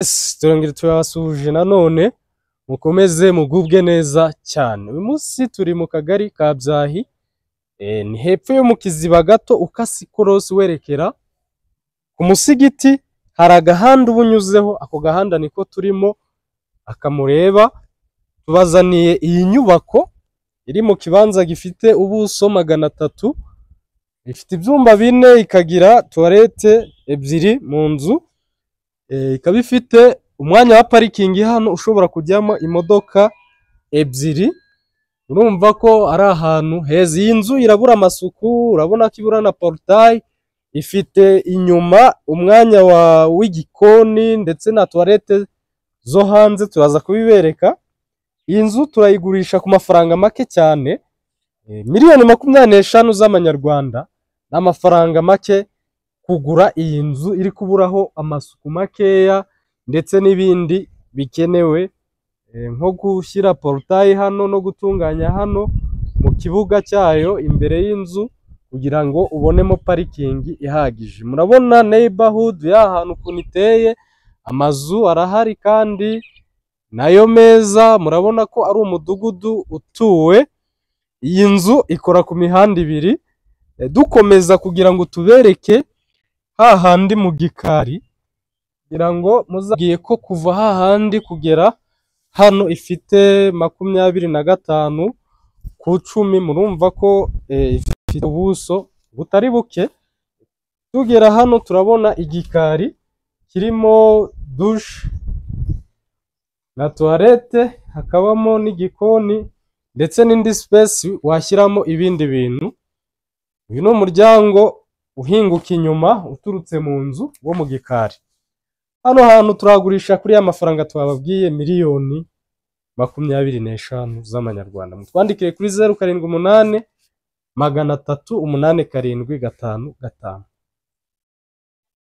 Turongera turabasuhuje nanone, mukomeze mugubwe neza cyane. Uyu munsi turi mu kagari ka Byahi, ni hepfo yo mu Kiziba gato ukase ikorosi werekera ku musigiti, hari agahanda uba unyuzeho, ako gahanda niko turimo akamureba. Tubazaniye iyi nyubako iri mu kibanza gifite ubuso 300, ifite ibyumba 4, ikagira tuwarete 2 mu nzu, ikaba ifite umwanya wa parikingi hano ushobora kujyamo imodoka 2. Urumva ko ari ahantu heza. Iyi nzu irabura amasuku, urabona ko ibura na porutayi, ifite inyuma umwanya w'igikoni ndetse na tuwarete zo hanze, turaza kubibereka. Iyi nzu turayigurisha ku mafaranga make cyane, miliyoni 25 z'amanyarwanda. Ni amafaranga make kugura iyi nzu iri kuburaho amasuku makeya ndetse n'ibindi bikenewe, nko gushyira porutayi hano no gutunganya hano mu kibuga cyayo imbere y'inzu kugira ngo ubonemo parikingi ihagije. Murabona neighborhood y'ahantu ukuntu iteye, amazu arahari kandi nayo meza, murabona ko ari umudugudu utuwe. Iyi nzu ikora ku mihanda 2. Dukomeza kugira ngo tubereke hahandi mu gikari, kugira ngo muzabwiye ko kuva hahandi kugera hano ifite 25 ku 10, murumva ko ifite ubuso butari buke. Tugera hano turabona igikari kirimo dushe na tuwarete, hakabamo n'igikoni ndetse n'indi space washyiramo ibindi bintu. Uyu ni umuryango uhinguka inyuma uturutse mu nzu wo mu gikari. Hano hantu turagurisha kuri ya mafaranga twababwiye, miliyoni 25 z'amanyarwanda. Mutwandikire kuri 078 300 87 55.